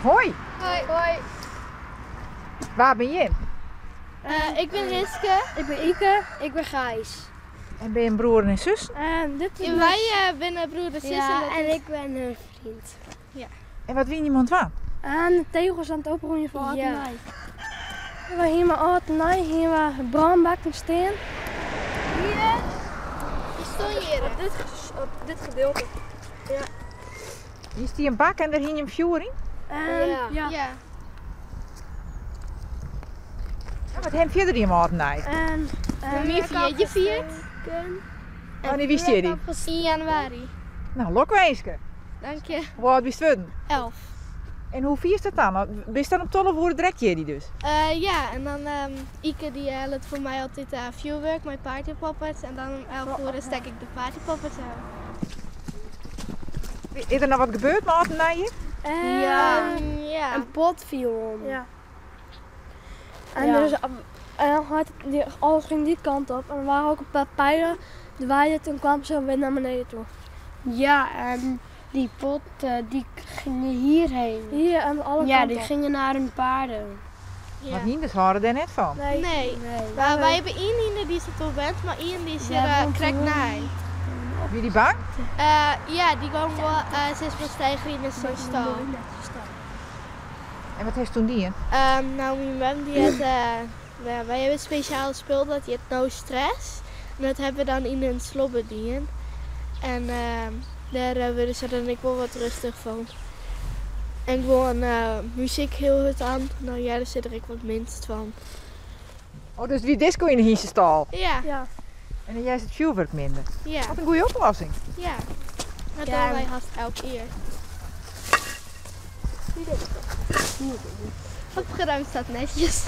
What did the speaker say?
Hoi. Hoi. Hoi. Wa binne jim? Ik bin Hiske. Ik bin Ike. Ik bin Gijs. En binne jim broer en sus? Dit is Ja, wy binne broer en sus. Ja, en dat en is ik bin har freon. Ja. En wat wiene jim oan it dwaan? En de tegels oan it opromjen foar âld en Ja. nij. We hiene mei âld en nij hiene we brânbakken stean. Hier, die stond hier. Op dit gedeelte. Ja. Hier stie in bak en dêr hiene jim fjoer yn? Ja. Ja. Ja, wat ha jim fierder dien mei âld en nij? En, Myn jierdei fierd. Wannear wie jierdei? Yn januari. No, lokwinske. Dank je. Hoe âld bist wurden? 11. En hoe fierst dat dan? Bist dan om 12 oere direkt jierdei dus? Ja, en dan Ike dy hellet foar my altyd fjoerwurk mei partypoppers en dan om 11 oere stek ik de partypoppers ôf. Is der noch wat gebeurd mei âld en nij hjir? Ja. Ja. In pot viel om. Ja. En, Ja. dus, en dan had die, alles ging die kant op. En er waren ook een paar pijlen. Die waaiden toen kwam ze weer naar beneden toe. Ja, en die pot die gingen hierheen. Hier aan alle Ja, kanten die op. gingen naar hun paarden. Ja. Want hynders hâlde dêr net fan. Nee. Nee. Nee. Maar wij hebben één hynder die zit al wend, maar één die is er Ja, want krekt die nij. Wie dy bang? Ja, dy gong wol sis mar steigerje yn zo'n stal. En wat hast toen dien? Nou, myn mem dy hat, ja, wy hawwe in spesjaal spul dat hjit No Stress. En dat hawwe we dan yn in slobbe dien. En dêr wurde se dan ek wol wat rêstich fan. En gewoan muzyk hiel hurd oan, dan hearre se der ek wat minst fan. Oh, dus wie disko yn de hynstestâl? Ja. Ja. En dan hearst it fjoerwurk minder. Ja. Wat in goede oplossing. Ja. Dat Ja. dogge wy hast elk jier. Opgeruimd staat netjes.